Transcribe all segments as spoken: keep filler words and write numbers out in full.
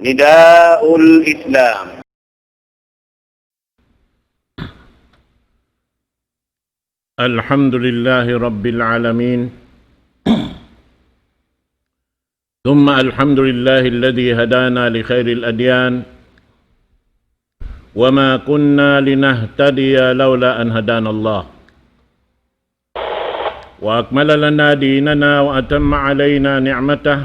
نداء الإسلام. الحمد لله رب العالمين. ثم الحمد لله الذي هدانا لخير الأديان وما كنا لنهتدي لولا أن هدانا الله وأكمل لنا ديننا وأتم علينا نعمته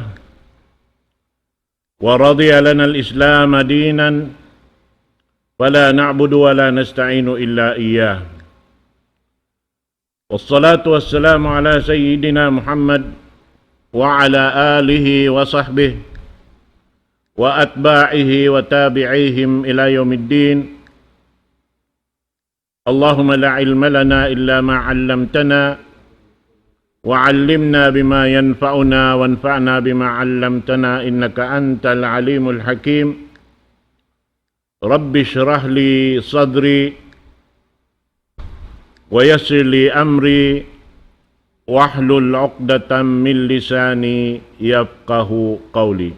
ورضي لنا الإسلام دينا فلا نعبد ولا نستعين إلا إياه. والصلاة والسلام على سيدنا محمد وعلى آله وصحبه وأتباعه وتابعيهم إلى يوم الدين. اللهم لا علم لنا إلا ما علمتنا وعلمنا بما ينفعنا وانفعنا بما علمتنا إنك أنت العليم الحكيم. رب اشرح لي صدري ويسر لي أمري واحلل عقدة من لساني يفقه قولي.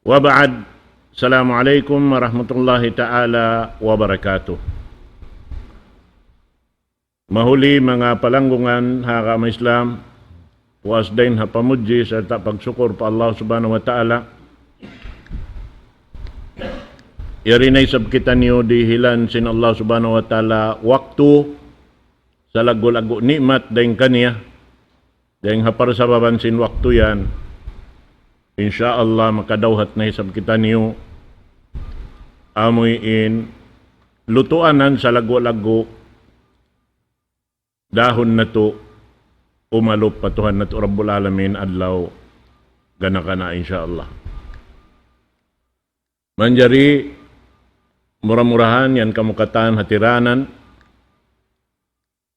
وبعد، السلام عليكم ورحمة الله تعالى وبركاته. Mahuli manga palanggungan ha agama Islam, puas dayn ha pamudji sarta' pagsukur pa Allah Subhanahu wa Ta'ala. Yari na isab kitaniyu dihilan sin Allah Subhanahu wa Ta'ala waktu, salaggu'-laggu' ni'mat dayn kaniya. Dayn ha parsababan sin waktu yan, insya Allah makadawhat na isab kitaniyu amuin lutuanan salaggu'-laggu' dahun natu' umalup pa Tuhan natu' Rabbul Alamin adlaw gana-gana, insya Allah. Manjari mura-murahan yan kamu katan hatiranan,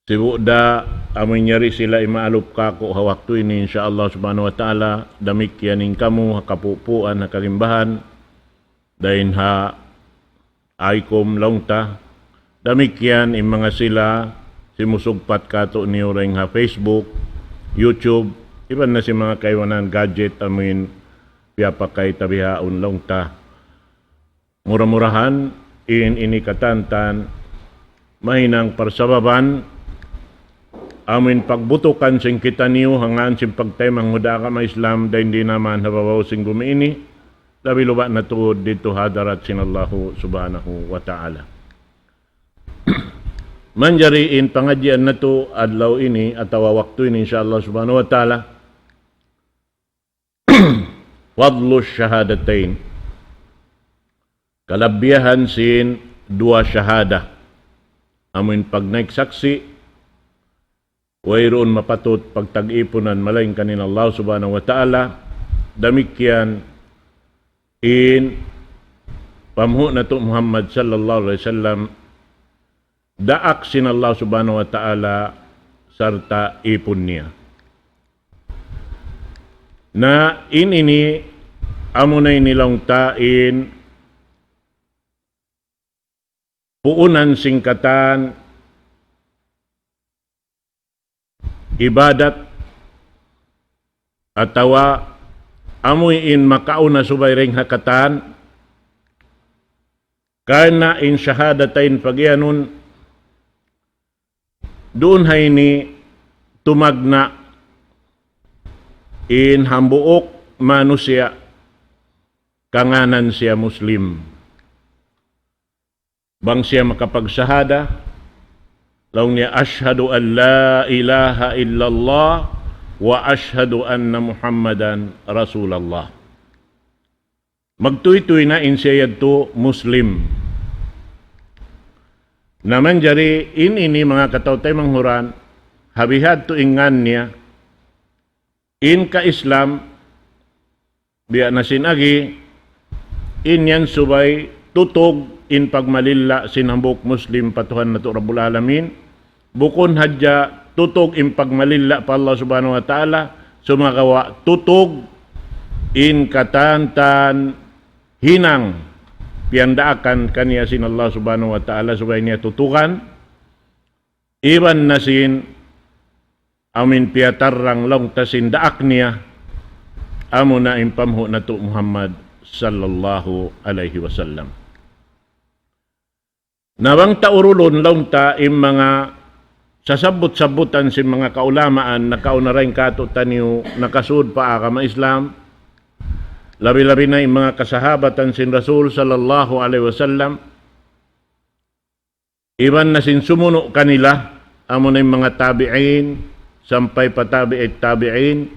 sibu' da amuin yari sila imaalup kāku' ha waktu ini, insya Allah Subhanahu wa Ta'ala, damikkiyan in kamu ha kapupuan, ha karimbahan, dayn ha Aikum laung ta. Damikkiyan in manga sila simusugpat kātu'niyu dayn ha Facebook, YouTube, iban na sin manga kaibanan gadget amuin piyapakay ta bihaun laung ta. Mura-murahan in ini katantan mahinang parsababan amuin pagbutukan sin kitaniyu ha ngān sin pagtaymanghud ha agama Islam dayn di naman ha babaw sin gumi ini, labi luba' na tuud didtu ha hadarat sin Allahu Subhanahu wa Ta'ala. Manjari in pangadjian natu' adlaw ini atawa waktu ini, insya Allah Subhanahu wa Ta'ala, فضل الشهادتين. Kalabbiyahan sin duwa shahada. Amuin pagnaik saksi', wayruun mapatut pagtag-ipunan malaingkan in Allah Subhanahu wa Ta'ala. Damikkiyan in panghu' natu' Muhammad sallallahu alayhi wasallam, daak sin Allah Subhanahu wa Ta'ala sarta' ipun niya. Na in ini amuna ini laung ta in puunan sin katan ibadat atawa amuin makauna subay dayn ha katan, karna' in shahadatain pagiyanun duun ha ini tumagna' in hambuuk manusiya' kangānan siya Muslim. Bang siya makapagsahada, laung niya, أشهد أن لا إله إلا الله وأشهد أن محمدا رسول الله. Magtuytuy na in siya yadtu Muslim. Na manjari in ini manga kataw-taymanghuran, ha bihadtu in ngān niya, in ka-Islam, biya' na sin agi, in yan subay tutug in pagmalilla' sin hambuuk Muslim pa Tuhan natu' Rabbul Alamin, bukun hadja tutug in pagmalilla' pa Allah Subhanahu wa Ta'ala, sumagawa' tutug in katantan hinang piyandaakan kaniya sin Allah Subhanahu wa Ta'ala subay niya tutugan, iban na sin amuin piyatarrang laung ta sin daak niya, amuna in panghu' natu' Muhammad sallallahu alayhi wasallam. Na bang ta urulun laung ta in manga sasabbut-sabbutan sin manga kaulamaan nakauna dayn kātu'niyu nakasud pa agama Islam, labi-labi na in manga kasahabatan sin Rasul sallallahu alayhi wasallam, iban na sin sumunu' kanila, amuna in manga tabi'in, sampay pa tabi'it tabi'in,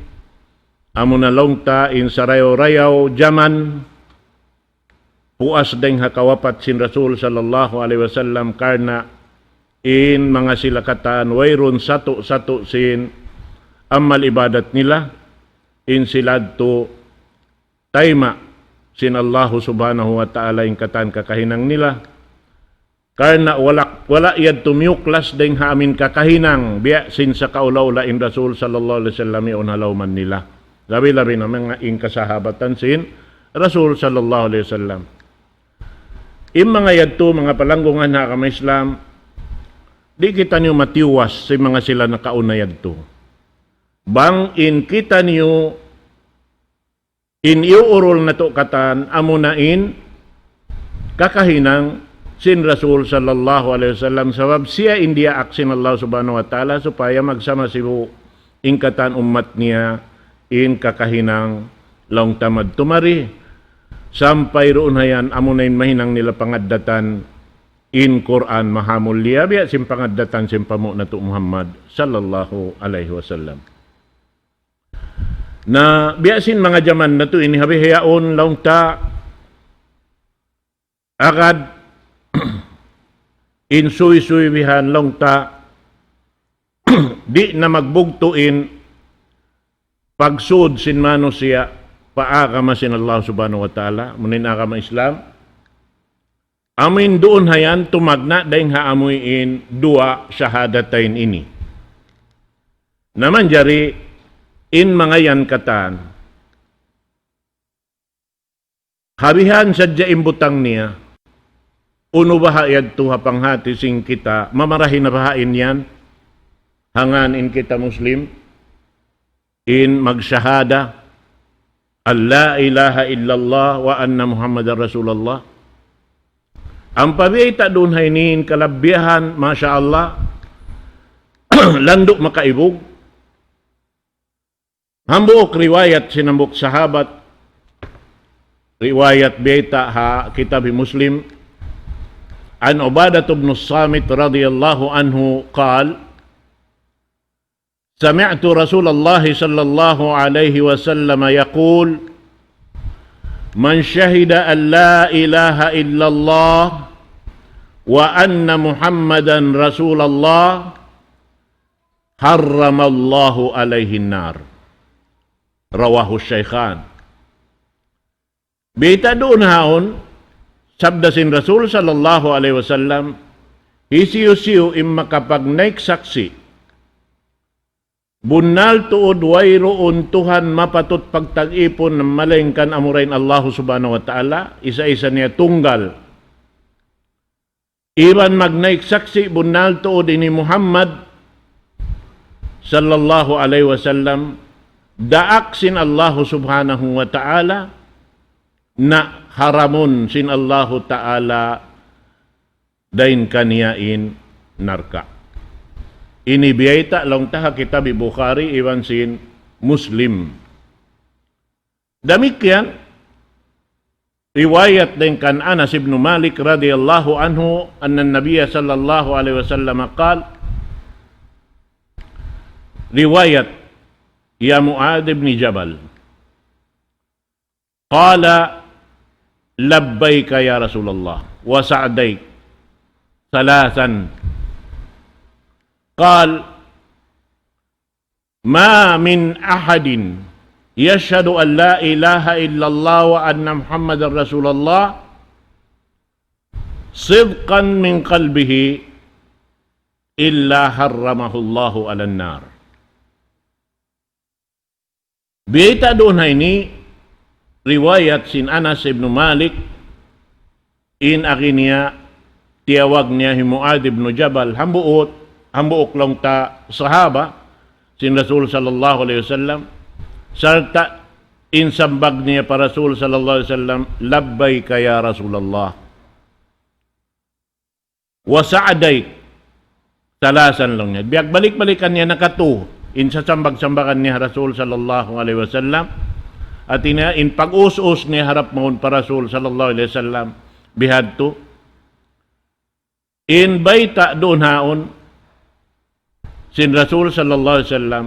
amuna laung ta in sarayaw-rayaw jaman, puas dayn ha kawapat sin Rasul sallallahu alayhi wasallam, karna' in manga sila katan wayruun satu'-satu' sin amal ibadat nila, in sila yadtu tayma' sin Allahu subhanahu wa ta'ala in katan kakahinang nila. Karna' wala', wala' yadtu miyuklas dayn ha amin kakahinang, biya' sin sakaula-ula in Rasul sallallahu alayhi wasallam yaun ha lawman nila. Labi-labi na manga in kasahabatan sin Rasul sallallahu alayhi wasallam. In manga yadtu, manga palanggungan ha agama Islam, di' kitaniyu matiwas sin manga sila nakauna yadtu. Bang in kitaniyu in iyuurul natu' katan, amuna in kakahinang sin Rasul sallallahu alayhi wasallam, sabab siya in diyaak sin Allah subhanahu wa ta'ala supaya magsama sibu' in katan ummat niya in kakahinang laung ta madtu mari. Sampay duun ha yan, amuna in mahinang nila pangaddatan in Qur'an mahamulliya, biya' sin pangaddatan sin panghu' natu' Muhammad sallallahu alayhi wasallam. Na biya' sin manga jaman natu' ini, ha bihaun laung ta agad in suysuy bihan laung ta, di' na magbugtu' in pagsud sin manusiya' pa agama sin Allah subhanahu wa ta'ala, amuna in agama Islam. Amuin duun ha yan tumagna' dayn ha amuin duwa shahadatain ini. Na manjari in manga yan katan, ha bihan sadja in butang niya, unu baha' yadtu ha panghati sin kita, mamarahi na baha' in yan, ha ngan in kita Muslim, in magshahada, أن لا إله إلا الله وأن محمدا رسول الله. Ampa biyayta' duun ha ini in kalabbiyahan, masha Allah, landu' makaibug. Hambuuk riwayat sin hambuuk sahabat, riwayat biyayta' ha kitab Muslim, عن عبادة بن الصامت رضي الله عنه قال: سمعت رسول الله صلى الله عليه وسلم يقول: من شهد أن لا إله إلا الله وأن محمدا رسول الله حرم الله عليه النار. رواه الشيخان. Biyayta' duun ha yaun, sabda sin Rasul sallallahu alayhi wasallam, hisiyu-siyu in makapagnaik saksi', bunnal tuud wayruun Tuhan mapatut pagta'at iban malaingkan amura in Allahu subhanahu wa ta'ala, isa-isa niya tunggal. Iban magnaik saksi' bunnal tuud ini Muhammad sallallahu alayhi wasallam, daak sin Allahu subhanahu wa ta'ala, na haramun sin Allahu ta'ala dayn kaniya in narka'. Ini biyayta' laung ta ha kitab Bukhari iban sin Muslim. Damikkiyan, riwayat dayn kan Anas ibn Malik radiyallahu anhu, أن النبي صلى الله عليه وسلم قال, riwayat, يا معاذ بن جبل، قال: لبيك يا رسول الله وسعديك، ثلاثا. قال: ما من أحد يشهد أن لا إله إلا الله وأن محمدا رسول الله صدقا من قلبه إلا حرمه الله على النار. Biyayta' duun ha ini, riwayat sin Anas ibn Malik, in agi niya, tiyawag niya hi Muadh ibn Jabal, hambuuk, hambuuk laung ta sahaba, sin Rasul sallallahu alayhi wasallam, sarta' in sambag niya pa Rasul sallallahu alayhi wasallam, "Labbayka ya Rasulallah. Wa sa'dayk." Salasan laung niya. Biya' balik-balikan niya nakatu in sasambag-sambagan niya Rasul sallallahu alayhi wasallam. Hati niya, in pag-us-us niya harap mawn pa Rasul sallallahu alayhi wasallam. Bihadtu. In bayta' duun haun sin Rasul sallallahu alayhi wasallam,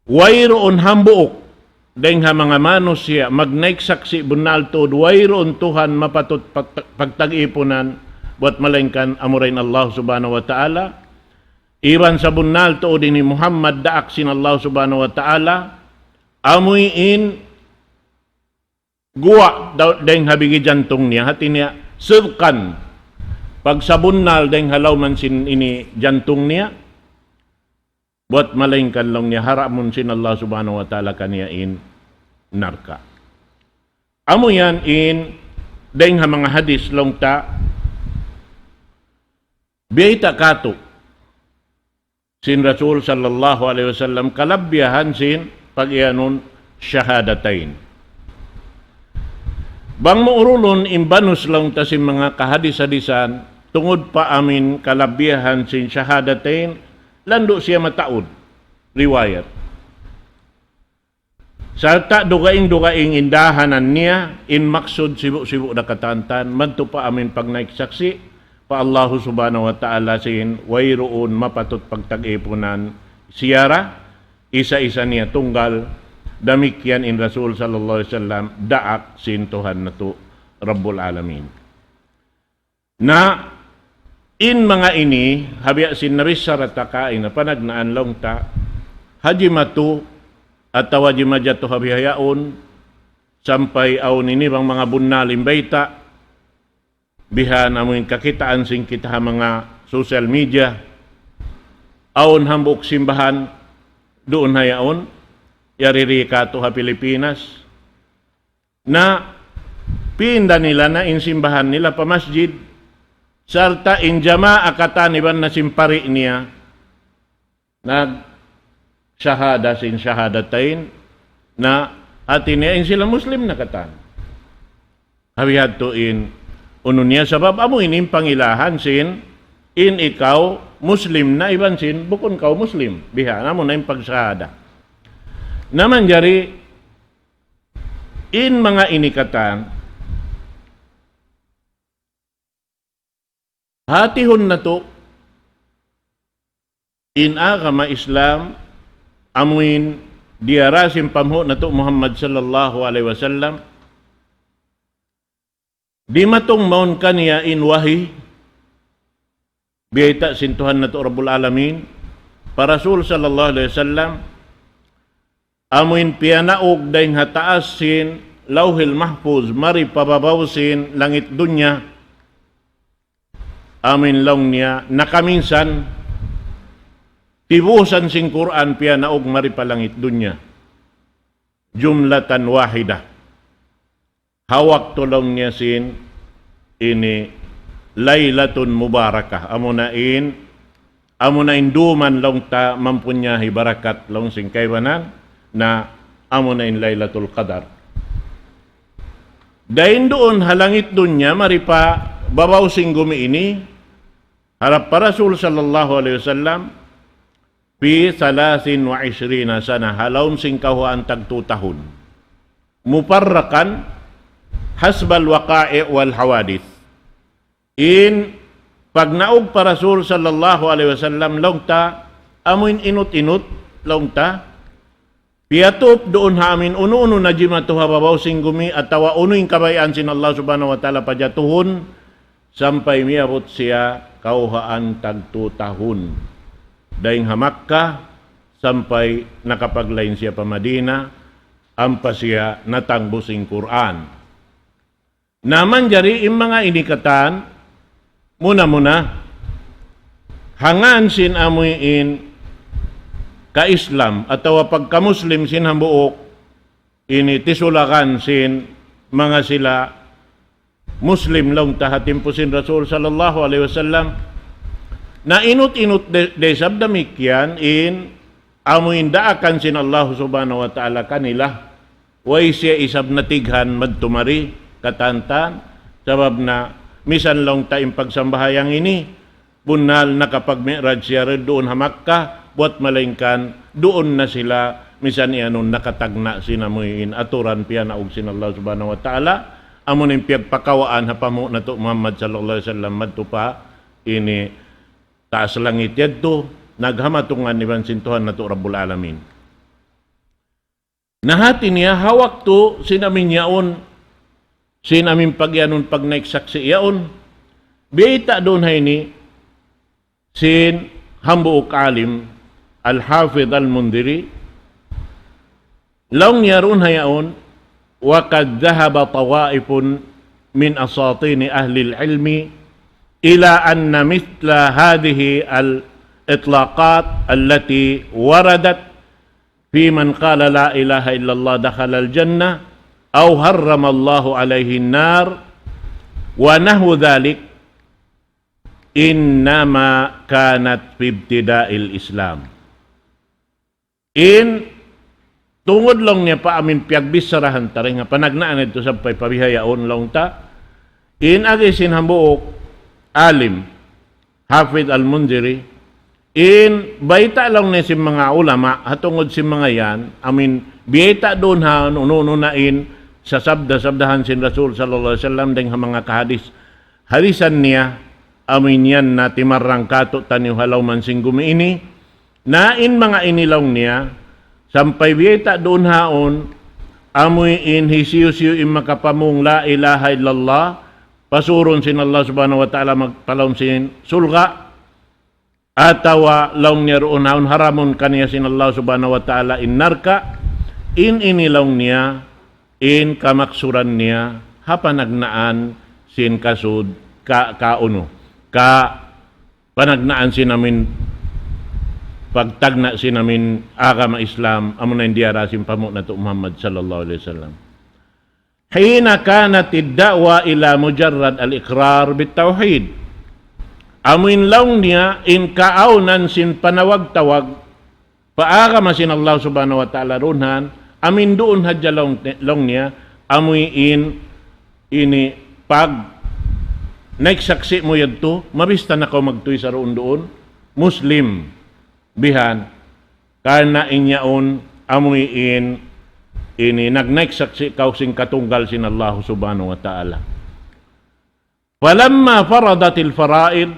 wayruun hambuuk dayng ha manga manusiya' magnaik saksi' bunnal tuud wayruun Tuhan mapatut pagta-, pagtag-ipunan buwat malaingkan amura in Allah subhanahu wa ta'ala. Iban sabunnal tuud ini Muhammad daak sin Allah subhanahu wa ta'ala, amuin guwa' da-, dayng ha bigi jantung niya, hati niya, sidqan, pagsabunnal dayng ha lawm sin ini jantung niya, buwat malaingkan laung niya haramun sin Allah subhanahu wa ta'ala kaniya in narka'. Amu yan in dayng ha manga hadis laung ta, biyayta' katu' sin Rasul sallallahu alayhi wasallam kalabbiyahan sin pag-iyanun shahadatayn. Bang mu urulun in banus laung ta sin manga kahadis-hadisan, tungud pa amuin kalabbiyahan sin shahadatayn, landu' siya mataud riwayat. Sarta' dugaing-dugaing in dahanan niya, in maksud sibu'-sibu' da katantan, madtu pa amuin pagnaik saksi', pa Allahu subhanahu wa ta'ala sin wayruun mapatut pagtag-ipunan siya ra, isa-isa niya tunggal, damikkiyan in Rasul sallallahu alayhi wasallam, daak sin Tuhan natu' Rabbul Alamin. Na in manga ini, ha biya' sin nabichara ta kaina panagnaan laung ta, ha jimatu atawa jimajatu ha bihaun, sampay awn ini bang manga bunnal in bayta', bihan amuin kakitaan sin kita ha manga social media, awn hambuuk simbahan duun ha yaun, yari di katu' ha Pilipinas, na pinda nila na in simbahan nila pa masjid, sarta' in jamaa katan iban na sin pari' niya, nag-shahada sin shahadatayn, na hati niya in sila Muslim na katan. Ha bihadtu in unu niya, sabab amu ini in pangilahan sin, in ikaw Muslim na iban sin bukun kaw Muslim. Biha', amu na in pagshahada. Na manjari, in manga ini katan, hatihun natu', in agama Islam, amuin diyara sin panghu' natu' Muhammad sallallahu alayhi wasallam, dimatung mawn kaniya in wahi, biyayta' sin Tuhan natu' Rabbul Alamin, pa Rasul sallallahu alayhi wasallam, amuin piyanaug dayng ha taas sin Lawhil Mahfuz, mari pa babaw sin langit dunya, amuin laung niya, nakaminsan, tibusan sin Qur'an piyanaug mari pa langit dunya. Jumlatan wahida. Ha waktu laung niya sin ini Laylatun Mubarakah. Amu na in, amu na in duman laung ta mampunyahi barakat laung sin kaibanan na amu na in Laylatul Qadar. Dayn duun ha langit dunya mari pa babaw sin gumi ini, harap pa Rasul sallallahu alayhi wasallam, في ثلاث وعشرين سنة, ha lawm sin kawhaan tagtu tahun. مفرقا حسب الوقائع والحوادث. In pagnaug pa Rasul sallallahu alayhi wasallam laung ta, amuin inut-inut laung ta, piyatup duun ha amuin unu-unu najimatu ha babaw sin gumi atawa unu in kabayaan sin Allah subhanahu wa ta'ala pajatuhun, sampay miyabut siya kawhaan tagtu tahun. Dayng ha Makkah, sampay nakapaglain siya pa Madina, ampa siya natangbus in Qur'an. Na manjari in manga ini katan, muna-muna, ha ngan sin amuin ka-Islam atawa pagka-Muslim sin hambuuk, ini tisulakan sin manga sila Muslim laung ta ha timpu sin Rasul sallallahu alayhi wasallam. Na inut-inut da, da isab damikkiyan in amu in daakan sin Allah Subhanahu wa Ta'ala kanila, way siya isab natighan madtu mari, katan-katan, sabab na misan laung ta in pagsambahayang ini, bunnal nakapag-mi'raj siya duun ha Makkah, buwat malaingkan duun na sila, misan iyanun nakatagna' sin amu in aturan piyanaug sin Allah Subhanahu wa Ta'ala, amu in piyagpakawaan ha panghu' natu' Muhammad sallallahu alayhi wasallam madtu pa ini taas langit yadtu, naghamatungan iban sin Tuhan natu' Rabbul Alamin. Na hati niya, ha waktu sin amu in yaun, sin amu in pag-iyanun pagnaik saksi' yaun, biyayta' duun ha ini, sin hambuuk alim, Al-Hafidh Al-Mundhiri, laung niya duun ha yaun, وقد ذهب طوائف من أساطين أهل العلم إلى أن مثل هذه الإطلاقات التي وردت في من قال لا إله إلا الله دخل الجنة أو حرم الله عليه النار ونحو ذلك إنما كانت في ابتداء الإسلام. In tungud laung niya pa amu in piyagbicharahan ta dayn ha panagnaan yadtu sampay pa bihaun laung ta, in agi sin hambuuk alim, Hafidh Al-Mundhiri, in bayta' laung niya sin manga ulama, ha tungud sin manga yan, amu in biyayta' duun ha unu-unu na in sasabda-sabdahan sin Rasul sallallahu alayhi wasallam dayn ha manga kahadis. Hadisan niya, amu in yan na timarang kātu'niyu ha lawm sin gumi ini, na in manga ini laung niya, sampay biyayta' duun ha yaun, amu in hisiyu-siyu in makapamung la ilaha illallah, pasurun sin Allah Subhanahu wa Ta'ala magpa lawm sin surga', atawa laung niya duun ha yaun haramun kaniya sin Allah Subhanahu wa Ta'ala in narka', in ini laung niya, in kamaksuran niya, ha panagnaan sin kasud, ka, kaunu, ka panagnaan sin amu in pagtagna' sin amu in agama Islam, amu na in diyara sin panghu' natu' Muhammad sallallahu alayhi wasallam. حين كانت الدعوة إلى مجرد الإقرار بالتوحيد. Amu in laung niya in kaawnan sin panawag-tawag pa agama sin Allah Subhanahu wa Ta'ala duun ha yan, amu in duun hadja laung, laung niya, amu in ini pagnaik saksi' mu yadtu, mabista na kaw magtuy sa duun-duun, Muslim, bihan, karna' in yaun, amu in ini nagnaik saksi' kaw sin katunggal sin Allah Subhanahu wa Ta'ala. فلما فرضت الفرائض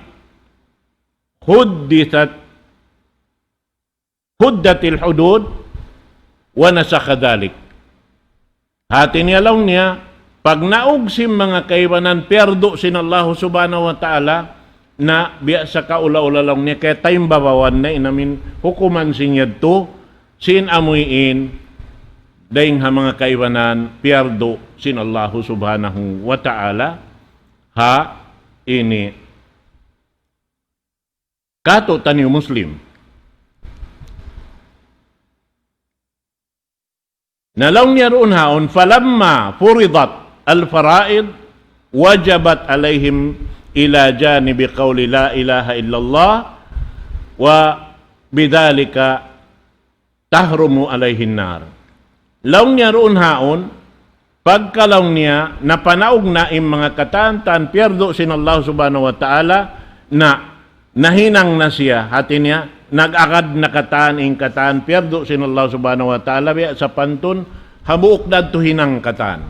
حدثت حدت الحدود ونسخ ذلك. Hati niya laung niya, pagnaug sin manga kaibanan piyardu sin Allah Subhanahu wa Ta'ala, na biya' sa kaula-ula laung niya, kaya taymbabawan na in amu in hukuman sin yadtu, sin amu in, dayn ha manga kaibanan piyardu sin Allah Subhanahu wa Ta'ala, ha ini. Kātu'niyu Muslim. Na laung niya duun ha yaun, فلما فرضت الفرائض وجبت عليهم إلى جانب قول لا إله إلا الله وبذلك تحرم عليه النار. Laung niya duun ha yaun, pagka laung niya, napanaug na in manga katan-katan piyardu sin Allah Subhanahu wa Ta'ala, na nahinang na siya, hati niya, nag-agad na katan in katan piyardu sin Allah Subhanahu wa Ta'ala, biya' sapantun, hambuuk da yadtu hinang katan.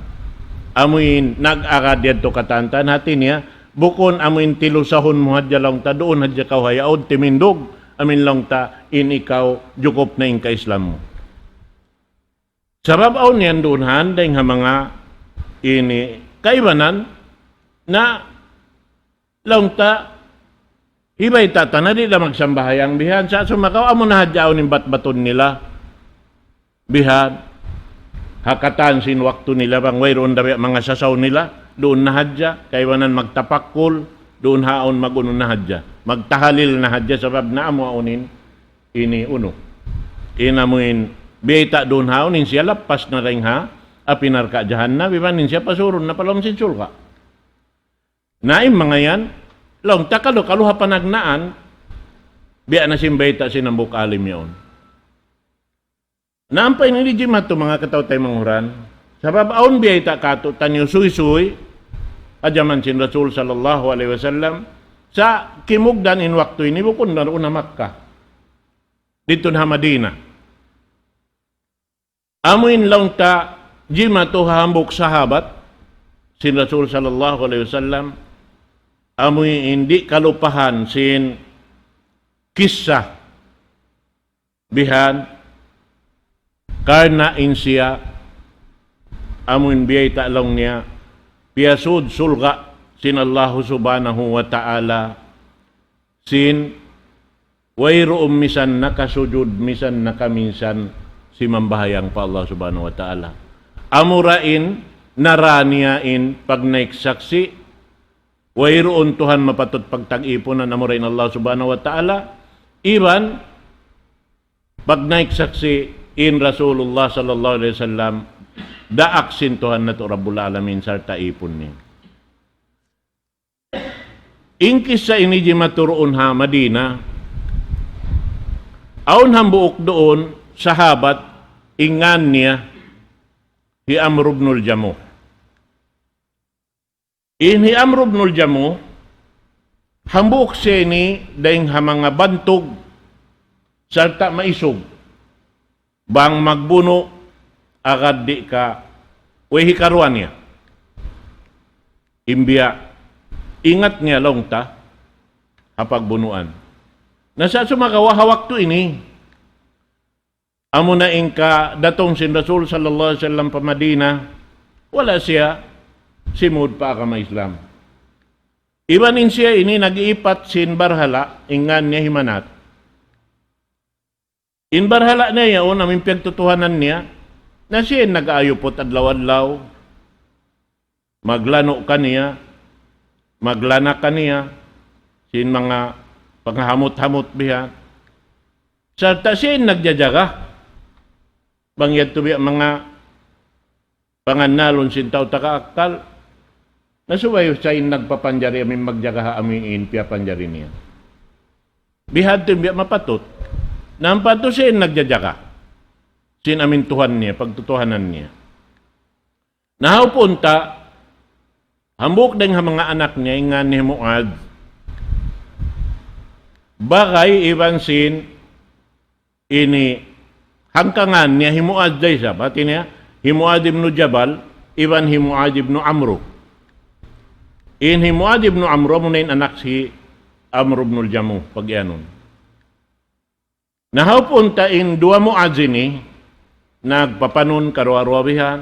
Amu in nag-agad yadtu katan-katan, hati niya, bukun amu in tilusahun mu hadja laung ta, duun hadja kaw ha yaun timindug, amu in laung ta, in ikaw, jukup na in ka-Islam mu. Sabab awn yan duun ha yan dayn ha manga ini kaibanan na laung ta, hibayta' ta na di' da magsambahayang bihan. Sa' sumagawa' amu na hadja awn in batbatun nila bihan. Ha katan sin waktu nila bang wayruun da biya' manga sasaw nila, duun na hadja, kaibanan magtapakkul, duun ha yaun mag-unu na hadja, magtahalil na hadja sabab na amu awn in ini unu. In amu in biyayta' duun ha yaun in siya lappas na dayn ha api narka' jahannam, iban in siya pasurun na pa lawm sin surga'. Na in manga yan, laung ta kalu-kalu ha panagnaan, biya' na sin bayta' sin hambuuk alim yaun. Na ampa ini di' jimatu manga kataw-taymanghuran. Sabab awn biyayta' katu'taniyu suysuy, ha jaman sin Rasul sallallahu alayhi wasallam, sa' kimugdan in waktu ini bukun na duun ha Makkah. Didtu na ha Madina. Amu in laung ta jimatu ha hambuuk sahabat sin Rasul sallallahu alayhi wasallam, amu in di' kalupahan sin kissa bihan, karna' in siya, amu in biyayta' laung niya, piyasud surga' sin Allahu subhanahu wa ta'ala, sin wayruun misan nakasujud, misan nakaminsan simambahayang pa Allah subhanahu wa ta'ala. Amura in nara niya in pagnaik saksi', wayruun Tuhan mapatut pagtag-ipunan amura in Allah subhanahu wa ta'ala, iban pagnaik saksi' in Rasulullah sallallahu alayhi wasallam, daak sin Tuhan natu' Rabbul Alamin sarta' ipun niya. In kissa ini jimatu duun ha Madina, awn hambuuk duun sahabat in ngan niya hi Amr ibnul Jamuh. In hi Amr ibnul Jamuh, hambuuk siya ini dayn ha manga bantug sarta' maisug. Bang magbunu', agad di' ka, way hikaruwa niya. In biya', ingat niya laung ta, ha pagbunuan. Na sa' sumagawa' ha waktu ini, amuna in kadatung sin Rasul sallallahu alayhi wasallam pa Madina, wala' siya simud pa agama Islam. Iban in siya ini nag-iipat sin barhala', in ngan niya hi Manat. In barhala' niya yaun, amu in piyagtutuhanan niya, na siya in nag-aayuput adlaw-adlaw, maglanu' kaniya, maglana' kaniya, sin manga panghamut-hamut bihan. Sarta' siya in nagjajaga. Bang yadtu biya' manga pangannalun sin tau taga akkal, na subay siya in nagpapanjari amu in magjaga ha amu in piyapanjari niya. Bihadtu in biya' mapatut. Na ampa tu siya in nagjajaga sin amu in Tuhan niya, pagtutuhanan niya. Na ha upun ta, hambuuk dayn ha manga anak niya, in ngan niya hi Muadh. Bagay iban sin ini hangkangan niya hi Muadh da isab. Hati niya, hi Muadh ibnu Jabal, iban hi Muadh ibnu Amru. In hi Muadh ibnu Amru, amuna in anak hi Amr ibnul Jamuh, pag-iyanun. Na ha upun ta in duwa Muadh ini, nagpapanun karuwa-ruwa bihan.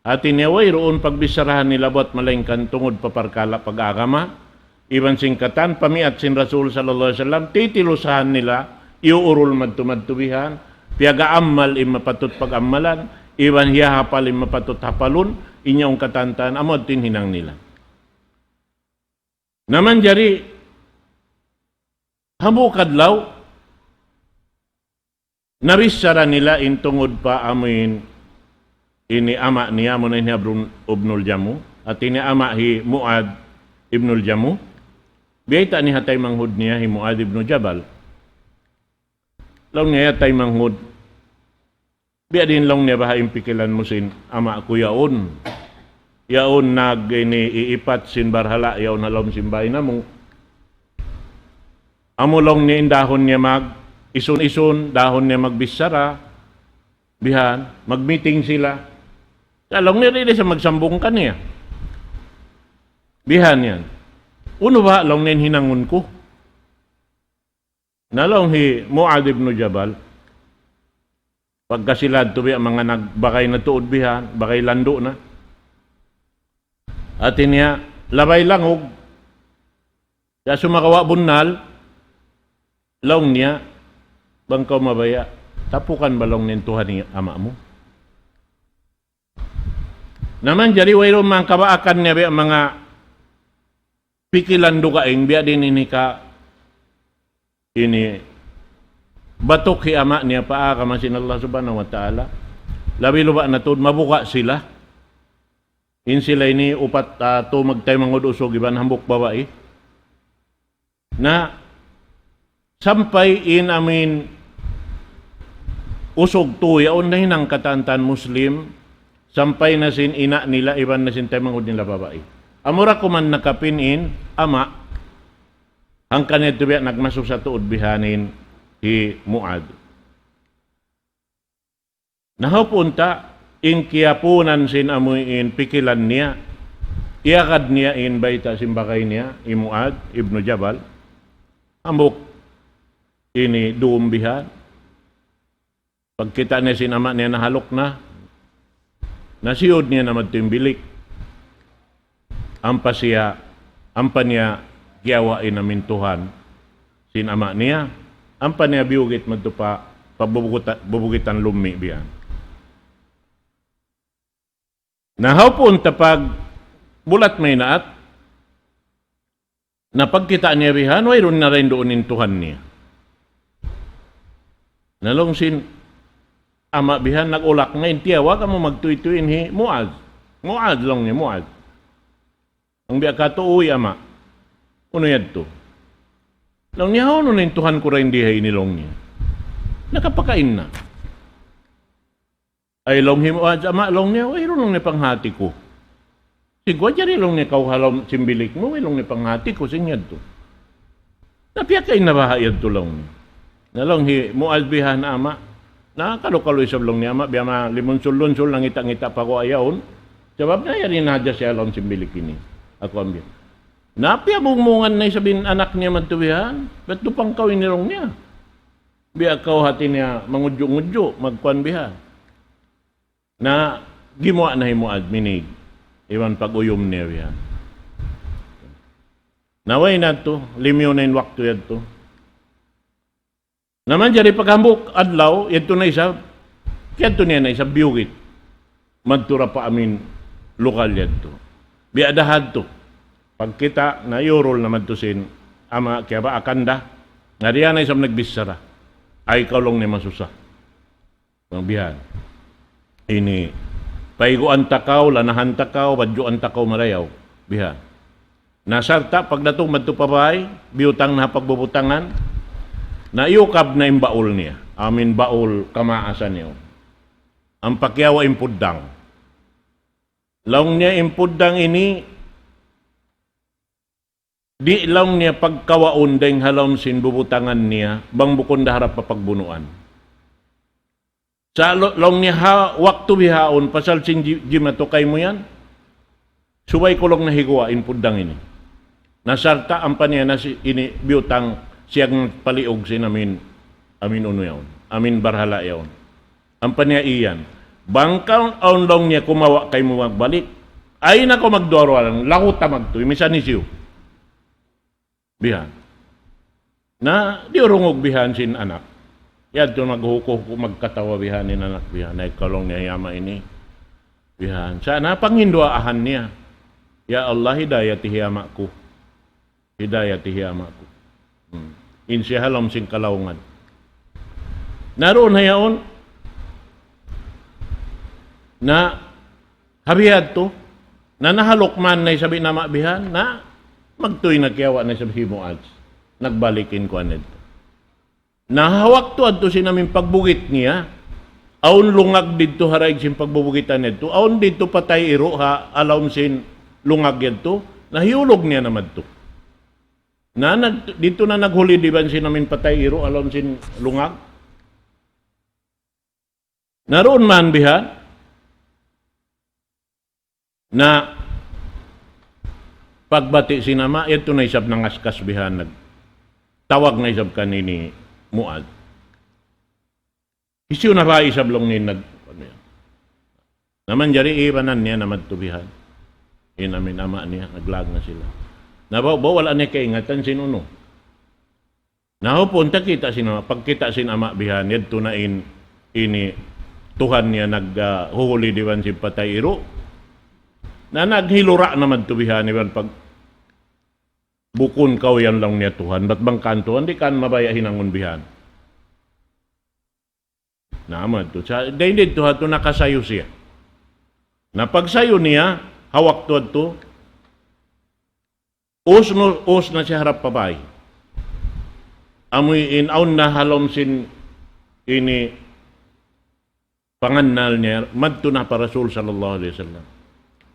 Hati niya wayruun pagbicharahan nila buwat malaingkan tungud pa parkala' pag-agama, iban sin katan pamiat sin Rasul sallallahu alayhi wasallam, titilusahan nila, iyuurul madtu-madtu bihan, piyag-aammal in mapatut pag-ammalan, iban hiyahapal in mapatut hapalun, in yaun katan-katan, amu yadtu in hinang nila. Na manjari, hambuuk adlaw, nabichara nila in tungud pa amu in ini ama' niya, amuna in hi Amr ibnul Jamuh, hati niya ama' hi Muadh ibnul Jamuh, biyayta' niya ha taymanghud niya hi Muadh ibnu Jabal. Laung niya, "Ya taymanghud, biya' diin," laung niya, "baha' in pikilan mu sin ama' ku yaun? Yaun nag-, ini, iipat sin barhala' yaun ha lawm sin bāy namu'. Amu," laung niya, "in dahun niya mag-isun-isun, dahun niya magbichara, bihan, mag-meeting sila. Sa' laung niya, di' da isab magsambung kaniya. Bihan yan. Unu baha'," laung niya, "in hinangun ku?" Na laung hi Muadh ibnu Jabal, pagka sila yadtu biya' manga nagbagay na tuud bihan, bagay landu' na. Hati niya, labay langug, sa' sumagawa' bunnal, laung niya, "Bang kaw mabaya', tapukan ba," laung niya, "in Tuhan hi ama' mu?" Na manjari wayruun manga kabaakan niya biya' manga pikilan dugaing, biya' diin ini ka ini batuk hi ama' niya pa agama sin Allah Subhanahu wa Ta'ala. Labi luba' na tuud mabuga' sila. In sila ini upat, ah, tu magtaymanghud usug iban hambuuk babai. Na sampay in amu in usug tuud yaun nahinang katan-katan Muslim, sampay na sin ina' nila, iban na sin taymanghud nila babai. Amura kuman nakapin in ama', hangkan yadtu biya' nagmasusa tuud bihaini hi Muadh. Na hawpu' unta', in kiyapunan sin amuin pikilan niya, iyagad niya in bayta' sin bagay niya, hi Muadh ibnu Jabal, hambuuk ini dum bihan. Pagkita' niya sin ama' niya nahaluk na, nasiyud niya na madtu in bilik. Ampa siya, ampa niya giyawa' in amuin tuhan sin ama' niya, ampa niya biyugit madtu pa, pa bubuguta-, bubugitan lummi' biyan. Na hawpu' unta' pagbulat maynaat, na pagkita' niya bihan, wayruun na dayn duun in tuhan niya. Na laung sin ama' bihan, nag-ulak na in tiyawag, amu magtuy-tuy in hi Muadh. Muadh, laung niya, Muadh. Laung biya' katu', uy ama'. Unu yadtu? Laung niya, hawnu na in tuhan ku dayn di ha ini, laung niya. Nakapakain na. Ay, laung hi Muadh, ama', laung niya, wayruun, laung niya, panghati ku. Sin ku, ajari, laung niya, kaw ha lawm sin bilik mu, way, laung niya, panghati ku sin yadtu. Na piyakain na baha' yadtu, laung niya. Na laung hi Muadh bihan, ama', na kalu-kalu isab, laung niya, ama', biya' malimunsul-lunsul, nangita'-ngita' pa aku yaun. Sabab na yari na hadja siya ha lawm sin bilik ini. Aku ambil. Na piyabungmungan na isab in anak niya madtu bihan. Bat dupang kaw ini, laung niya. Biya' kaw hati niya mangudju'-ngudju', magkuan bihan. Na gimuwa' na hi Muadh minig, iban pag-uyum niya bihan. Na way na yadtu, limiyu na in waktu yadtu. Na manjari paghambuuk adlaw, yadtu na isab, kiyadtu niya na isab biyugit. Madtu da pa amuin lugal yadtu. Biya' da hadtu. Pagkita' na iyurul na madtu sin ama' kiyabaakan da. Na diya na isab nagbichara. Ay, kaw, laung niya, masusa. Bang bihan. Ini, paiguan ta kaw, lanahan ta kaw, badjuan ta kaw marayaw. Bihan. Na sarta' pagdatung madtu pa bay, biyutang na ha pagbubutangan, na iyukab na in baul niya. Amuin baul kamaasan niya. Ampa kiyawa' in puddang. Laung niya in puddang ini, di' laung niya pagkawaun dayng ha lawm sin bubutangan niya, bang bukun da harap pa pagbunuan. Sa' lo-, laung niya ha, waktu bihaun, pasal sin ji-, jimatu kaymu yan, subay ku laung niya higuwa' in puddang ini. Na sarta' ampa niya na si-, ini biyutang siyag paliug sin amuin, amuin unu yaun, amuin barhala' yaun. Ampa niya iyan. Bang kaw awn, laung niya, kumawa' kaymu magbalik, ayaw na kaw magduwa-ruwa, laung, lagu' ta magtuy, misan hisiyu. Bihan. Na, diyurungug bihan sin anak. Yadtu maghuku-huku, magkatawa bihan in anak bihan. Ay, kaw, laung niya, hi ama' ini. Bihan. Sa' na panghinduwaahan niya. Ya Allah, hidayati hi ama' ku. Hidayati hi ama' ku. Hmm. In siya ha lawm sin kalaungan. Na duun ha yaun, na ha bihadtu, na nahaluk man na isab in ama' bihan, na magtuy na kiyawa' na isab hi Muadh. Nagbalik in kuwan yadtu. Na ha waktu yadtu sin amuin pagbugit niya, awn lungag didtu ha daig sin pagbubugitan yadtu, awn didtu patay iru' ha, ha lawm sin lungag yadtu, na hiyulug niya na madtu. Na nag-, didtu na naghulid iban sin amuin patay iru' ha lawm sin lungag. Na duun man bihan, na pagbati' sin ama', yadtu na isab nangaskas bihan, nagtawag na isab kan ini Muadh. Hisiyu na ba isab, laung niya, nag-, anu yan. Na manjari ibanan niya na madtu bihan. In amuin ama' niya, naglag na sila. Na ba, ba wala' niya kaingatan sin unu. Na hawpu' unta', kita' sin ama', pagkita' sin ama' bihan, yadtu na in, ini tuhan niya nag, ah, huhulid iban sin patay iru'. Na naghilura' na madtu bihan, iban pag, bukun kaw yan, laung niya, tuhan, bat bang kan tuhan, di' kan mabaya' hinangun bihan. Na madtu. Sa', dayn didtu ha yadtu nakasayu siya. Na pagsayu niya, ha waktu yadtu, ubus nu-, ubus na siya harap pa bay. Amuin awn na ha lawm sin ini pangannal niya, madtu na pa Rasul sallallahu alayhi wasallam.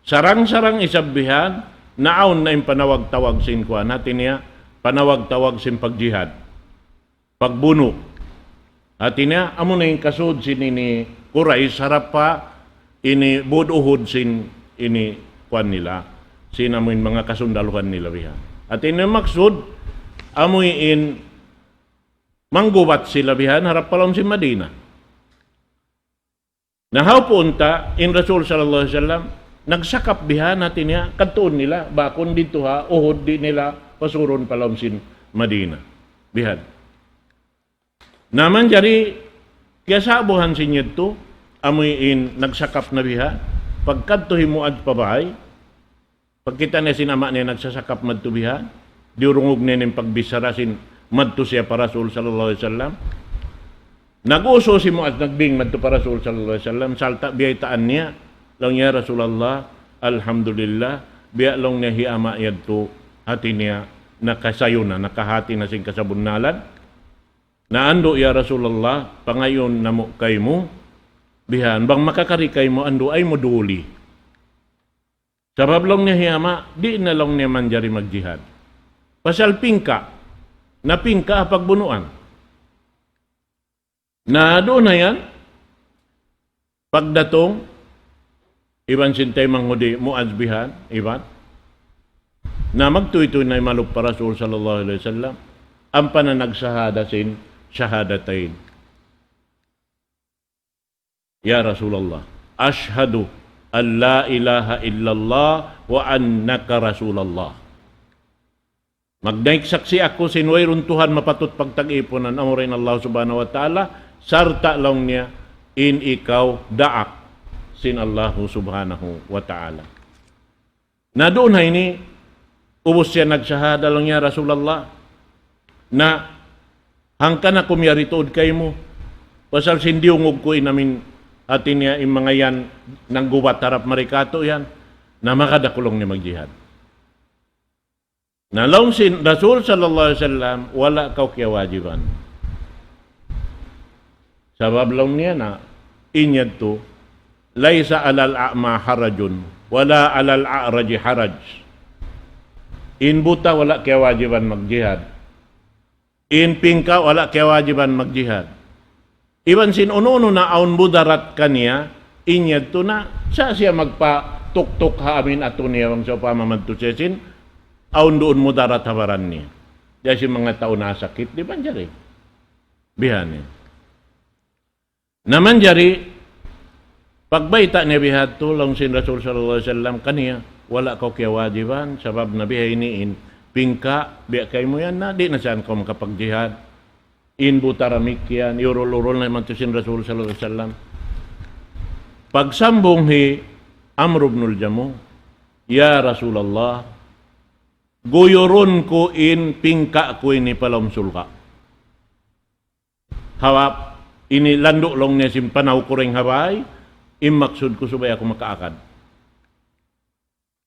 Sarang-sarang isab bihan, naawn na in panawag-tawag sin kuwan, hati niya, panawag-tawag sin pagjihad, pagbunu'. Hati niya, amu na in kasud sin ini Quraysh, harap pa ini bud Uhud sin ini kuwan nila, sin amu in manga kasundaluhan nila bihan. Hati niya maksud, amu in manggubat sila bihan, harap pa lawm sin Madina. Na hawpu unta, in Rasul sallallahu alayhi wasallam, nagsakap bihan, hati niya, kadtuun nila, bakun didtu ha Uhud, di' nila pasurun pa lawm sin Madina. Bihan. Na manjari, kiyasabuhan sin yadtu, amu in nagsakap na bihan, pagkadtu hi Muadh pa bay, pagkita' niya sin ama' niya nagsasakap madtu bihan, diyurungug niya in pagbichara sin madtu siya pa Rasul sallallahu alayhi wasallam. Nag-usus hi Muadh, nagbing madtu pa Rasul sallallahu alayhi wasallam, sarta' biyaytaan niya, laung niya, "Ya Rasulullah, alhamdulillah, biya' laung niya hi ama' yadtu, hati niya, nakasayu na, nakahati na sin kasabunnalan. Na andu', ya Rasulullah, pangayuun namu' kaymu, bihan, bang makakari kaymu, andu' ay mu duli." Sabab laung niya hi ama', di' na laung niya manjari magjihad. Pasal pingka', na pingka' ha pagbunuan. Na duun na yan, pagdatung, iban sin taymanghud hi Muadh bihan, iban. Na magtūy-tūy na imalup pa Rasul sallallahu alayhi wasallam, ampa na nagsahada sin shahadatayn. Ya Rasulullah, ashhadu an la ilaha illallah wa annaka Rasulullah. Magnaik saksi' aku sin wayruun Tuhan mapatut pagtag-ipunan, amura in Allah Subhanahu wa Ta'ala, sarta' laung niya in ikaw daak sin Allah Subhanahu wa Ta'ala. Na duun ha ini, ubus siya nagsahada laung niya, "Rasulullah, na hangkan aku miyari tuud kaymu, pasal sin diyungug ku in amin hati niya in manga yan nanggubat harap mari katu' yan, na magad aku laung niya magjihad." Na laung sin Rasul sallallahu alayhi wasallam, "Wala' kaw kiyawajiban." Sabab laung niya na, in yadtu, "Laysa alal a'ma harajun, wala alal a'raji haraj." In buta wala' kiyawajiban magjihad. In pingka' wala' kiyawajiban magjihad. Iban sin unu-unu na awn mudarat kaniya, in yadtu na, sa' siya magpatuktuk ha amin atu niya bang sawpama madtu siya sin, awn duun mudarat ha baran niya. Di' sin manga tau nasakit, di' manjari. Bihan niya. Na manjari, pagbayta' niya bihadtu, laung sin Rasul sallallahu alayhi wasallam kaniya, "Wala' kaw kiyawajiban, sabab na biha ini in pingka', biya' kaymu yan na, di' na siya kaw makapagjihad." In buta damikkiyan, iyurul-urul na madtu sin Rasul sallallahu alayhi wasallam. Pagsambung hi Amr ibn al-Jamuh, "Ya Rasulullah, guyurun ku in pingka' ku ini pa lawm surga'. Hawap, ini landu' laung niya sin panaw ku dayn ha bay, in maksud ku subay aku makaagad."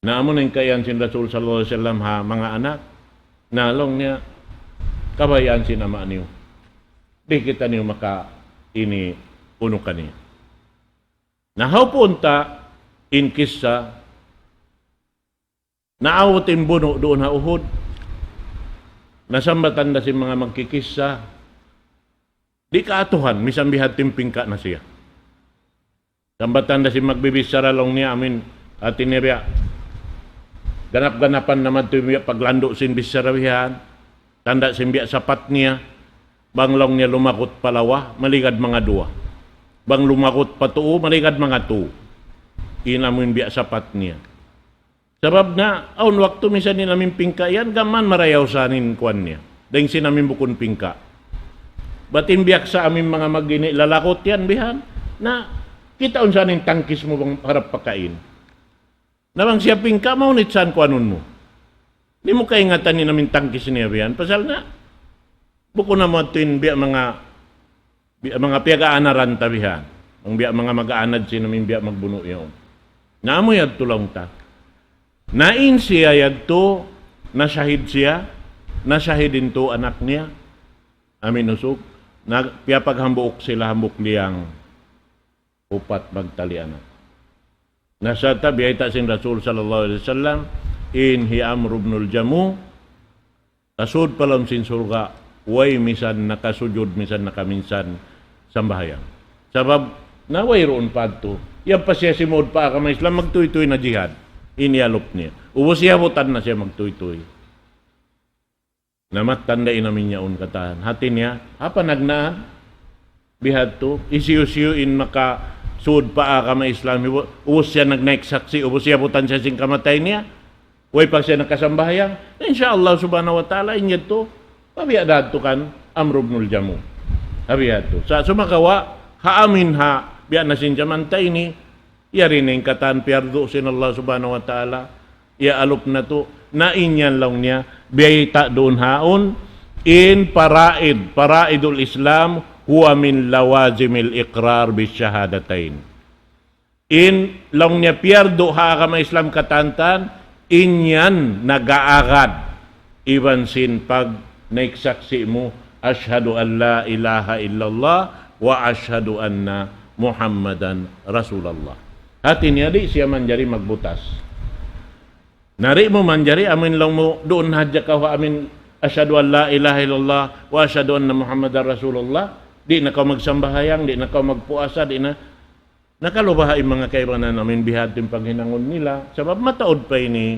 Na amu na in kaiyan sin Rasul sallallahu alayhi wasallam ha manga anak, na laung niya, "Kabayaan sin ama' niyu. Di' kitaniyu maka ini unu kaniya." Na hawpu unta in kissa, naawut in bunu' duun ha Uhud. Na sambatan da sin manga magkikissa, di' kaatuhan, misan bihadtu in pingka' na siya. Sambatan da sin magbibichara laung niya amin, hati niya biya', ganap-ganapan na madtu biya' paglandu' sin bichara bihan, tanda' sin biya' sapat niya, bang laung niya lumagut pa lawa, maligad manga duwa. Bang lumagut pa tuu, maligad manga tuu. In amu in biya' sapat niya. Sabab na, awn waktu misan in amin pingka' yan, gam mayan marayaw sa in kuwan niya. Dayn sin amin bukun pingka'. Bat in biya' sa amin manga magini lalagut yan, bihan. Na, kitaun sa in tangkis mu bang harap pakain. Na bang siya pingka', mahunit sa in kuwanun mu. Di' mu kaingatan in amin tangkis niya, bihan. Pasal na, bukun na mu atu in biya' manga biya' manga piyag-aanaran ta bihan. Bang biya' manga mag-aanad sin amin biya' magbunu' yaun. Na amu yadtu laung ta. Na in siya yadtu, nashahid siya, nashahid in tū anak niya, amin usug, na piyapaghambuuk sila hambuuk liyang. upat magtali anak. Na sa' ta biyayta' sin Rasul sallallahu alayhi wasallam, in hi Amr ibn al-Jamuh, kasud pa lawm sin surga', way misan nakasujud, misan nakaminsan sambahayang. Sabab, na wayruun pa adtu. Yan pa siya simud pa agama Islam, magtuytuy na jihad. In iyalup niya. Ubus iyabutan na siya magtuytuy. Na mattan da in amin yaun katan. Hati niya, apa nagnaan? Bihadtu, hisiyu-siyu in makasud pa agama Islam, ubus siya nagnaik saksi', ubus iyabutan siya sin kamatay niya. Way pa siya nakasambahayang. Na insya Allah subhanahu wa ta'ala, in yadtu, pabiya' da hadtu kan Amr ibn al-Jamuh. Pabiya' hadtu. Sa' sumagawa', ha amin ha, biya' na sin jaman ta ini, yari na in katan piyardu sin Allah subhanahu wa ta'ala, iyaalup natu', na in yan laung niya, biyayta' duun haun, in faraid, faraidul Islam, huwa min lawazimil iqrar bis shahadatain. In laung niya piyardu ha agama Islam katantan, in yan nag-aagad iban sin pagnaik saksi' mu, "Ashhadu an la ilaha illallah wa ashhadu anna Muhammadan Rasulullah." Hati niya di' siya manjari magbutas. Na di' mu manjari amin laung mu duun hadja kaw ha amin, "Ashhadu an la ilaha illallah wa ashhadu anna Muhammadan Rasulullah." Di' na kaw magsambahayang, di' na kaw magpuasa, di' na Nakalubaha in manga kaibanan amin bihadtu in paghinangun nila. Sabab mataud pa ini,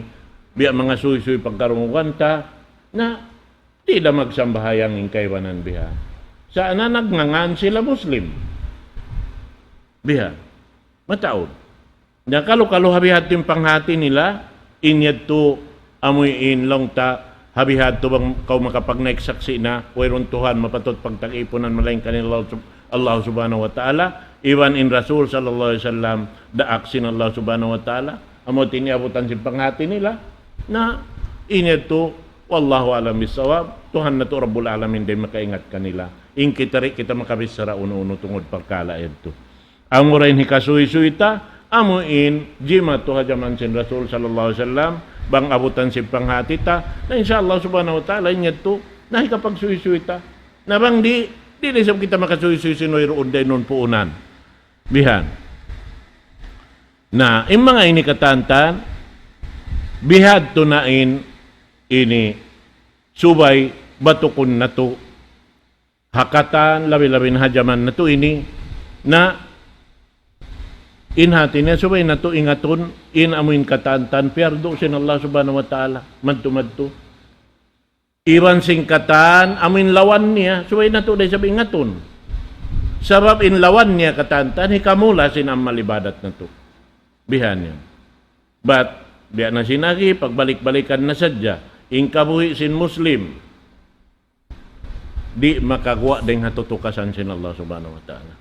biya' manga suysuy pagkarungugan ta, na di' da magsambahayang in kaibanan biha. Sa' na nagngangan sila Muslim. Biha. Mataud. Na kalu-kalu ha bihadtu in panghati nila, in yadtu amuin laung ta, ha bihadtu bang kaw makapagnaik saksi' na, wayruun Tuhan mapatut pagtakipunan malaingkan in Allah sub-, Allah subhanahu wa ta'ala, iban in Rasul sallallahu alayhi wasallam, daak sin Allah subhanahu wa ta'ala, amu in iyabutan sin panghati nila, na in yadtu, wallahu a'lam bissawab, Tuhan natu' Rabbul Alamin da in makaingat kanila. In kita di' kita makabichara unu-unu tungud parkala' yadtu. Amura in hikasuysuy ta, amu in jimatu ha jaman sin Rasul sallallahu alayhi wasallam, bang abutan sin panghati ta, na insya Allah subhanahu wa ta'ala, in yadtu, na hikapagsuysuy ta. Na bang di', di' da isab kita makasuysuy sin wayruun da in puunan. Bihan. Na, in manga ini katantan, bihadtu na in ini subay batukun natu', ha katan, labi-labi na ha jaman natu' ini, na in hati niya subay natu' ingatun, in amuin katantan, piyardu sin Allah subhanahu wa ta'ala, madtu-madtu. Iban sin katan, amuin lawan niya, subay natu' da isab ingatun. Sabab in lawan niya katantan, hikamula sin amal ibadat natu'. Bihan yan. Bat, biya' na sin agi, pagbalik-balikan na sadja, in kabuhi' sin Muslim, di' makaguwa' dayn ha tutukasan sin Allah subhanahu wa ta'ala.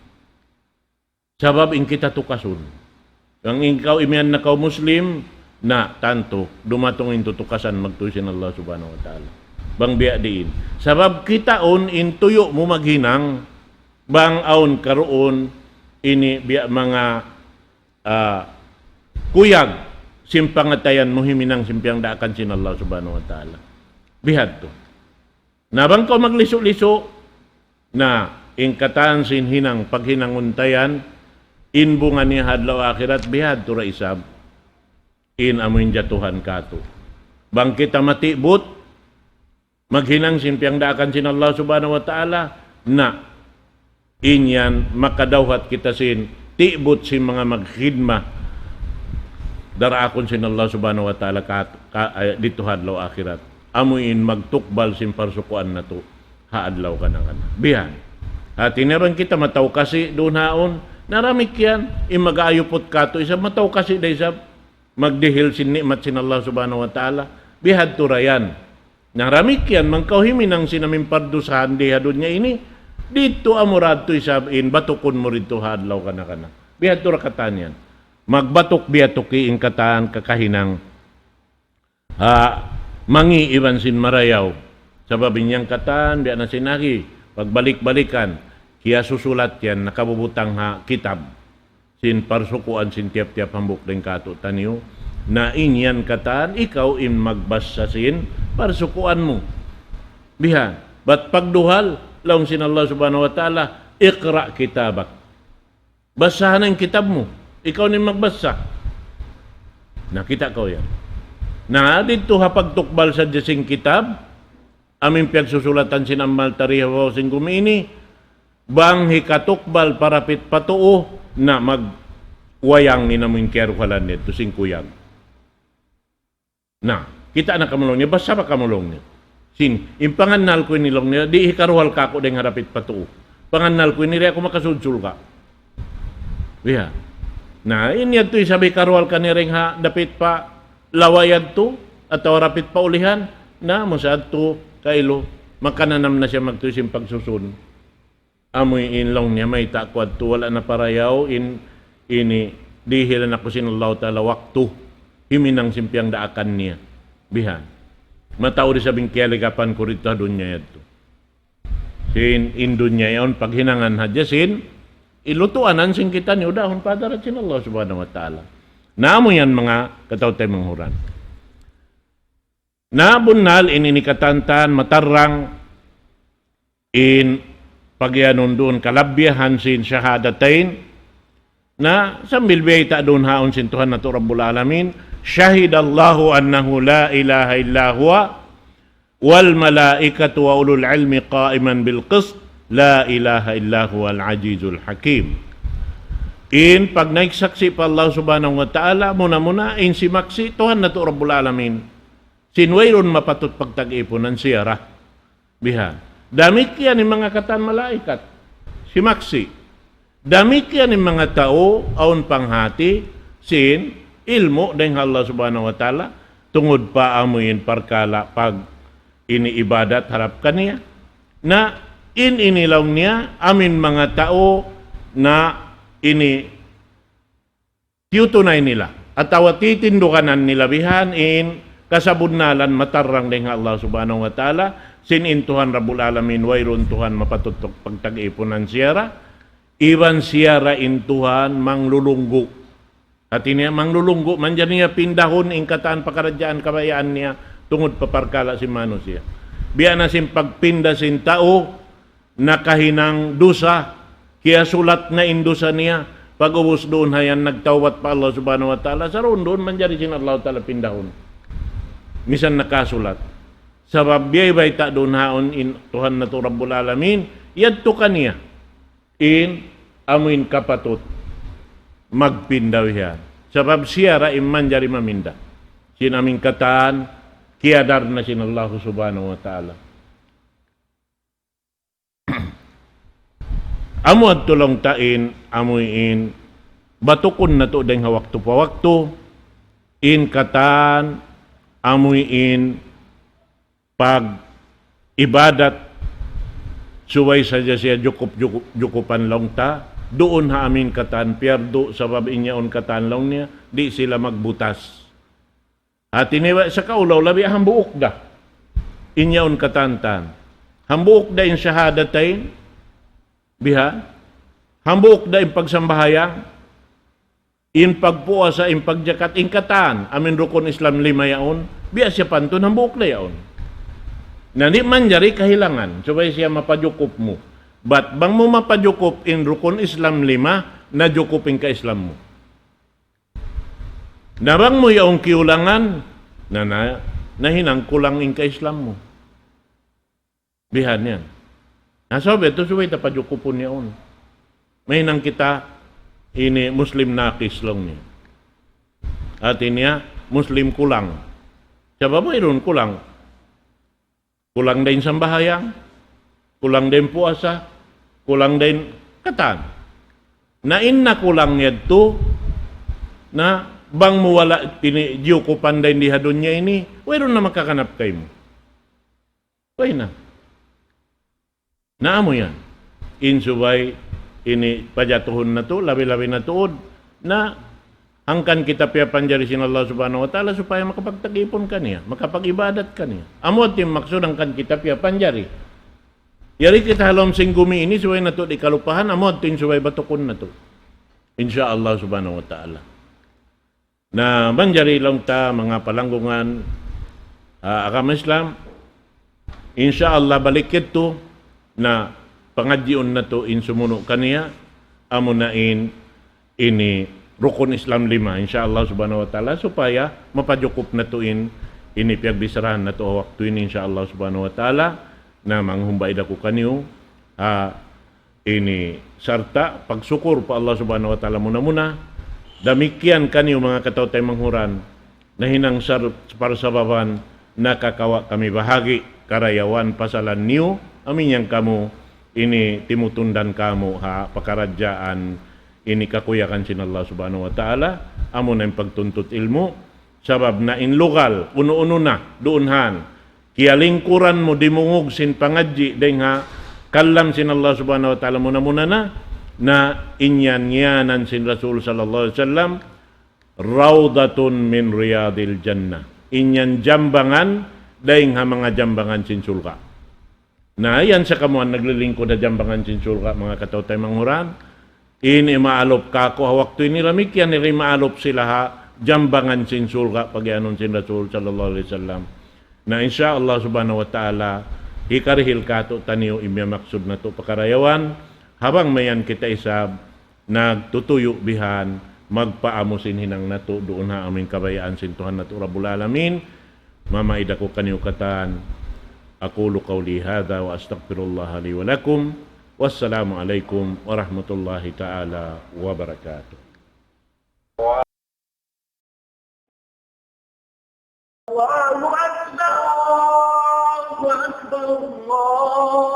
Sabab in kita tukasun. Bang in kaw imiyan na kaw Muslim, na tantu, dumatung in tutukasan magtuy sin Allah subhanahu wa ta'ala. Bang biya' diin. Sabab kitaun in tuyu' mu maghinang, bang awn karuun, ini biya' manga, ah, kuyag, sin pangatayan mu himinang sin piyangdaakan sin Allah subhanahu wa ta'ala. Bihadtu. Na bang kaw maglisu-lisu, na in katan sin hinang, paghinangun ta yan, in bunga niya ha adlaw akhirat, bihadtu ra isab, in amuin jatuhan katu'. Bang kita matibut, maghinang sin piyangdaakan sin Allah subhanahu wa ta'ala, na in yan, makadawhat kita sin tibut sin manga magkhidma daraakun sin Allah subhanahu wa ta'ala ka, ka, eh, didtu ha adlaw akhirat. Amu in magtukbal sin parsukuan natu' ha adlaw kana-kana. Bihan. Hati niya bang kita matawkasi duun haun, na damikkiyan, in mag-aayuput katu', isab matawkasi da isab, magdihil sin ni'mat sin Allah subhanahu wa ta'ala. Bihadtu ra yan. Na damikkiyan, bang kaw himinang sin amuin pardusahan di ha dunya ini, didtu amura adtu isab in batukun mu didtu ha adlaw kana-kana. Bihadtu ra katan yan. Magbatuk-biyatuki in katan kakahinang. Ha, mangi' iban sin marayaw. Sabab in yan katan, biya' na sin agi, pagbalik-balikan, kiyasusulat yan, nakabubutang ha kitab. Sin parsukuan sin tiyap-tiyap hambuuk dayn kātu'niyu, na in yan katan, ikaw in magbasa sin parsukuan mu. Bihan, bat pagduhal, laung sin Allah subhanahu wa ta'ala, "Iqra' kitabak." Basaha na in kitab mu. Ikaw na in magbasa. Na, kita' kaw yan. Na, didtu ha pagtukbal sadja sin kitab, amu in piyagsusulatan sin amal ta di ha babaw sin gumi ini, bang hikatukbal parapit pa tuu, na magwayang in amu in kiyaruhalan niya, didtu sin kuyag. Na, kita' na kamu laung niya, basa pa kamu laung niya. Sin, in pangannal ku ini laung niya, di' hikaruhal kāku' dayng ha dapit pa tuu. Pangannal ku ini, di' aku makasud surga'. Biya'. Na, in yadtu isab hikaruhal kaniya dayng ha dapit pa lawa yadtu, atawa dapit pa ulihan, na, amu sa yadtu, kailu, makananam na siya magtuy sin pagsusun. Amu in laung niya, mayta' ku yadtu, wala' na parayaw in, ini, dihil na aku sin Allahu Ta'ala waktu, himinang sin piyagdaakan niya. Bihan. Mataud isab in kiyaligapan ku didtu ha dunya yadtu. Sin in dunya yaun paghinangan hadja sin, ilutuanan sin kitaniyu dahun pa hadarat sin Allah Subhanahu wa Ta'ala. Na amu yan manga kataw-taymanghuran. Na bunnal in ini katantan matarrang in pagiyanun duun kalabbiyahan sin shahadatain. Na sambil biyayta' duun ha yaun sin Tuhan natu' Rabbul Alamin, شهد الله أنه لا إله إلا هو والملائكة وأولو العلم قائما بالقسط لا إله إلا هو العزيز الحكيم. In pagnaik saksi' pa Allah Subhanahu wa Ta'ala, muna-muna in simaksi' Tuhan natu' Rabbul Alamin. Sin wayruun mapatut pagtag-ipunan siya ra. Bihan. Damikkiyan in manga katan malaikat. Simaksi'. Damikkiyan in manga tau, awn panghati, sin, ilmu', dayng ha Allah Subhanahu wa Ta'ala, tungud pa amu in parkala' pag ini ibadat harap kaniya. Na, in ini laung niya, amu in manga tau, na ini tiyutunay nila, atawa titinduganan nila bihan in kasabunnalan matarrang dayng ha Allah Subhanahu wa Ta'ala, sin in Tuhan Rabbul Alamin, wayruun Tuhan mapatut pagtag-ipunan siya ra, iban siya ra in Tuhan manglulunggu'. Hati niya manglulunggu', manjari niya pindahun in katan pakaradjaan kabayaan niya, tungud pa parkala' sin manusiya'. Biya' na sin pagpinda sin tau, nakahinang dusa, kiyasulat na in dusa niya, pag'ubus duun hayan nagtawbat pa Allah Subhanahu wa Ta'ala, saruun-duun manjari sin Allah Ta'ala pindahun. Misan nakasulat. Sabab biya' bayta' duun haun in Tuhan natu' Rabbul Alamin, yadtu kaniya in amuin kapatut magpinda bihan. Sabab siya ra in manjari maminda. Sin amuin katan, kiyadar na sin Allah Subhanahu wa Ta'ala. Amu yadtu laung ta in, amuin, batukun natu' dayng ha waktu pa waktu, in katan, amuin, pag-ibadat, subay sadja siya jukup-jukup-, jukupan laung ta, duun ha amuin katan piyardu, sabab in yaun katan laung niya, di' sila magbutas. Hati niya sa kaulaw, labi hambuuk da. In yaun katantan. Hambuuk da in shahadatain. Biha. Hambuuk da in pagsambahayang. In pagpuasa, in pagjakat, in katan. Amuin rukun Islam lima yaun. Biya' siya pantun, hambuuk da yaun. Na di' manjari kahilangan. Subay siya mapajukup mu. Bat bang mu mapajukup in rukun Islam lima, najukup in ka-Islam mu. Na bang mu yaun kiyulangan, na, na, nahinang kulang in ka-Islam mu. Bihan yan. Na, sabab yadtu subay ta pajukupun yaun. Mahinang kita ini Muslim nakis laung niya. Hati niya, Muslim kulang. Sabab wayruun kulang. Kulang da in sambahayang, kulang da in puasa, kulang da in katan. Na in nakulang yadtu, na bang mu wala' tini-, jiyukupan da in di ha dunya ini, wayruun na makakanap kaymu. Way na. Na amu yan. In subay ini pajatuhun natu', labi-labi na tuud, na hangkan kita piyapanjari sin Allah Subhanahu wa Ta'ala supaya makapagtag-ipun kaniya, makapag-ibadat kaniya. Amu yadtu in maksud hangkan kita piyapanjari. Yari kita ha lawm sin gumi ini subay natu' di' kalupahan, amu yadtu in subay batukun natu'. Insya Allah Subhanahu wa Ta'ala. Na manjari laung ta manga palanggungan, ah, agama Islam, insya Allah balik yadtu na pangadjiun natu' in sumunu' kaniya, amuna in ini rukun Islam lima, insya Allah subhanahu wa ta'ala, supaya mapajukup natu' in ini piyagbisarahan natu' ha waktu ini, insya Allah subhanahu wa ta'ala. Na manghumbay da ku kaniyu ha ini sarta' pagsukur pa Allah subhanahu wa ta'ala muna-muna. Damikkiyan kaniyu manga kataw-taymanghuran, nahinang sar-, parsababan nakakawa' kami bahagi' karayawan pasalan niyu, amu in yan kamu ini timutundan kamu ha pakaradjaan ini kakuyagan sin Allah subhanahu wa ta'ala, amu na in pagtuntut ilmu', sabab na in lugal, unu-unu na, duun han. Kiyalingkuran mu dimungug sin pangadji' dayn ha kalam sin Allah subhanahu wa ta'ala muna-muna na, na in yan ngiyanan sin Rasul sallallahu alayhi wasallam, rawdatun min riyadil jannah. In yan jambangan dayn ha manga jambangan sin surga'. Na yan sa kamu in naglilingkud ha jambangan sin surga', manga kataw-taymanghuran. Ini maalup kāku' ha waktu ini, damikkiyan ini maalup sila ha jambangan sin surga' pagiyanun sin Rasul sallallahu alayhi wasallam. Na insya Allah subhanahu wa ta'ala, hikarihil kātu'niyu in miyamaksud natu' pakarayawan, ha bang mayan kita isab nagtutuyu' bihan, magpaamu sin hinang natu' duun ha amu in kabayaan sin Tuhan natu' Rabbul Alamin. Mamaid aku kaniyu katan. أقول قولي هذا وأستغفر الله لي ولكم. والسلام عليكم ورحمة الله تعالى وبركاته. الله أكبر، الله أكبر، الله